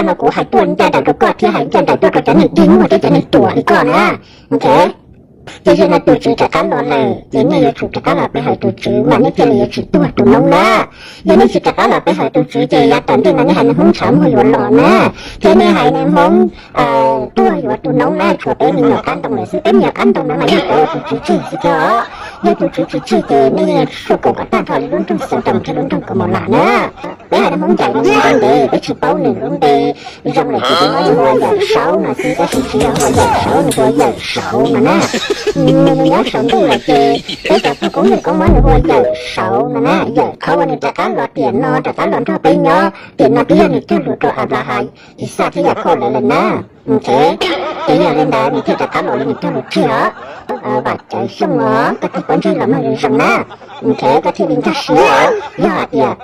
no kuv hais tuaj ncaj nraim rau koj thiab hais ncaj nraim tuaj rau cov neeg dig muag thiab cov neeg ruam li koj na. Ok, ces yog no tus tswv rov qab los lawm ces nej yuav tsum rov qab los pe hawm tus tswv mas nej thiaj li yuav tsis tuag tus noob na. Yog nej tsis rov qab los pe hawm tus tswv ces yav tom ntej no nej haiv neeg Hmoob ntshav muag yuav los na, thiab nej haiv neeg Hmoob tuag yuav tus noob na. Tshuav peb me nyuam qab ntoo lawm xwb, peb me nyuam qab ntoo no mas yog tus tswv tseg xwb thiab os. Yog tus tswv tsis tseg ces nej yeej suav kaum kom tag nrho li lub nroog Xeev Toom thiab lub nroog Kaus Maum Lam na. Peb haiv neeg Hmoob ncaim nws ntev ntev, peb tsis paub nws lub npe. Zoo lawm ces peb muab nws hu ua Yawm Saub no xwb, tab sis tsis yog hu ua Yawm Saub, nws hu ua Yawm Saud no na. Nws nyob saum ntuj lawm ces peb cov pog koob yawg koob muab nws hu ua Yawm Saud no na. Yawm, qhov uas nws rov qab los tiam no, rov qab los nrog peb nyob tiam no twb yog nws cog lus rau Anplahas, Ixaj thiab Yakhauj lawv lawm na. Ces yog li ntawd nws thiaj rov qab los li nws cog lus tseg os. Vam Cawv Xyooj os, koj tig pob ntseg los mloog zoo zoo na, koj thiaj li nkag siab os. Yog hais tias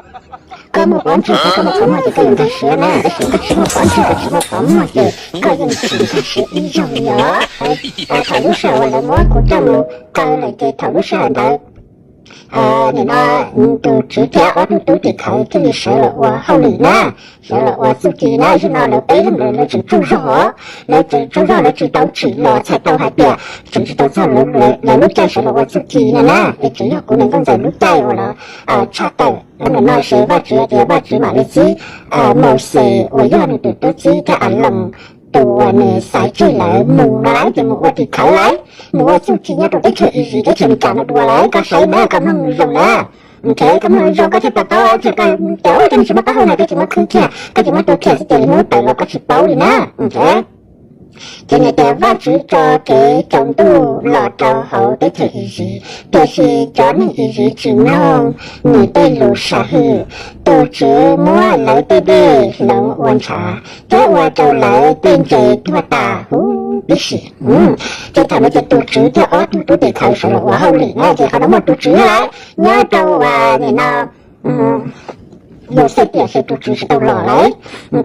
koj muaj pob ntseg thiab koj muaj qhov muag ces koj yuav nkag siab na, tab sis koj tsis muaj pob ntseg koj tsis muaj qhov muag ces koj yeej tsis nkag siab ib zaug li os. Thaum lub sij hawm uas lawv muab kuv coj mus kaw lawm ces thaum lub sij hawm ntawd nim no tus tswv thiab ob tug tub tim khawv thiaj li sawv los ua hauj lwm na, sawv los ua txuj ci na. Zaum no lawv peb leeg lawv tseem tsaug zog, lawv tseem tsaug zog, lawv tsis tau tsim los txhais tau hais tias tseem tsis tau txog lawv lub caij sawv los ua txuj ci no na, es tseem yog kuv niam nkauj ntxawm lub caij uas los tshaj tawm. Nim no ces Vajtswv tias Vajtswv mam li txib Mauxes uas yog nws tus tub txib thiab Aloos tus uas nws xaiv tseg lawv mus no lawm ces mus ua tim khawv lawm, mus ua txuj ci nyob rau teb chaws Iziv, teb chaws Amelikas no dua lawm. Koj saib na, koj mloog zoo na. Koj mloog zoo koj thiaj to taub, ces koj cov koj tsis muab taub hau na, koj tsis muab khwb kiag, koj tsis muab tu kiag xwb ces li hnub tawm los koj tsis paub li na. Ces nws tias Vajtswv tso kev tsaus ntuj los rau hauv teb chaws Iziv, tiam sis cov neeg Iziv tsis mloog nws tej lus sam hwm. Tus Tswv muab lawv tej dej hloov ua ntshav, thiab ua rau lawv tej ntses tuag tas huv tib si. Ces thaum no ces tus Tswv thiab ob tug tub tim khawv sawv los ua hauj lwm na, ces qhov no muaj tus Tswv lawm nyob rau nim no Mauxes tiam ces tus Tswv tsis tau los lawm.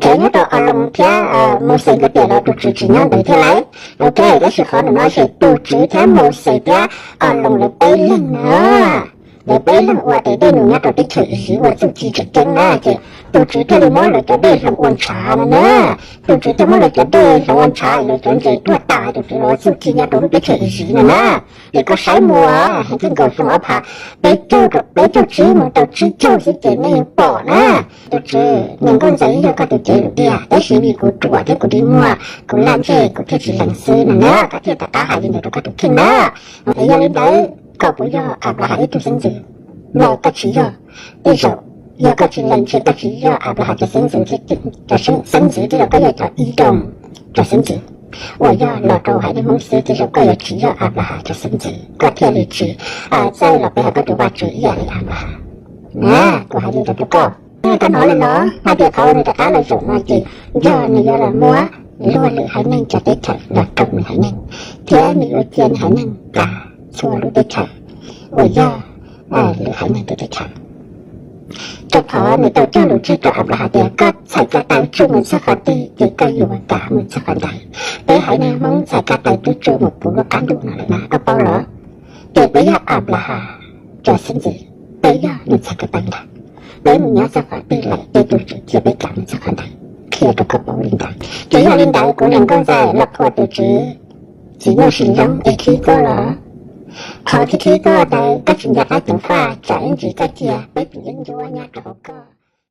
Ces nyob rau Aloos thiab Mauxes nkawd tiam los tus Tswv tsis nyob ntawd thiab lawm. Ok, tab sis qhov no ces tus Tswv thiab Mauxes thiab Aloos lawv peb leeg na, lawv peb leeg ua tes dej num nyob rau teb chaws Iziv ua txuj ci tseem ceeb na, ces tus Tswv thiaj li muab lawv cov dej hloov ua ntshav no na. Tus Tswv thiaj muab lawv cov dej hloov ua ntshav, lawv cov ntses tuag tas, tus Tswv los ua txuj ci nyob rau lub teb chaws Iziv no na. Ces koj saib muaj heev txij nkaus xyoo ob phav peb caug, peb caug tsib mus rau tsib caug xwb ces nej yeej pom na. Tus Tswv, niam nkauj ntxawm yeej yog koj tus cev lus tiag, tab sis vim kuv ruam thiab kuv dig muag, kuv laj ntseg kuv thiaj tsis lees xwb no na, koj thiaj rov qab hais li ntawd rau koj tus kheej na. Es yog li ntawd koj puas yog Anplahas ib tug xeeb ntxwv? Los koj tsis yog. Tej zaum yog koj tsis lees ces koj tsis yog Anplahas cov xeeb ntxwv thiab, cov xeeb ntxwv tej zaum koj yog cov Idoos cov xeeb ntxwv uas yog los rau haiv neeg Hmoob xwb, tej zaum koj yuav tsis yog Anplahas cov xeeb ntxwv, koj thiaj li tsis txawj los pe hawm koj tus Vajtswv ib yam li Anplahas. Na, kuv hais li ntawd rau koj. Koj hnov lawm los hais tias qhov uas nws rov qab los zaum no ces yog nws yuav los muab luag lwm haiv neeg cov teb chaws los rau nws haiv neeg, thiab nws yuav cia nws haiv neeg kav txhua lub teb chaws uas yog lwm haiv neeg cov teb chaws. Rau qhov nws tau cog lus tseg rau Anplahas tias koj txhais ko taw tsuj mus txog qhov twg ces koj yuav kav mus txog qhov ntawd. Peb haiv neeg Hmoob txhais ko taw twb tsuj mus puv lub qab ntuj no lawm na, koj paub los? Ces peb yog Anplahas cov xeeb ntxwv, peb yog nws txhais ko taw ntag. Peb mus nyob txog qhov twg lawm ces tus Tswv cia peb kav mus txog qhov ntawd. Qhia rau koj paub li ntawd. Ces yog li ntawd kuv niam nkauj ntxawm los qhuas tus Tswv txiv nyuj sis ntxoov es khib koj los? Qhov khib khib koj ntawd koj tsis nco qab ceev faj, tsam ib ntsis koj cia peb tus yeeb ncuab nyob rau hauv koj.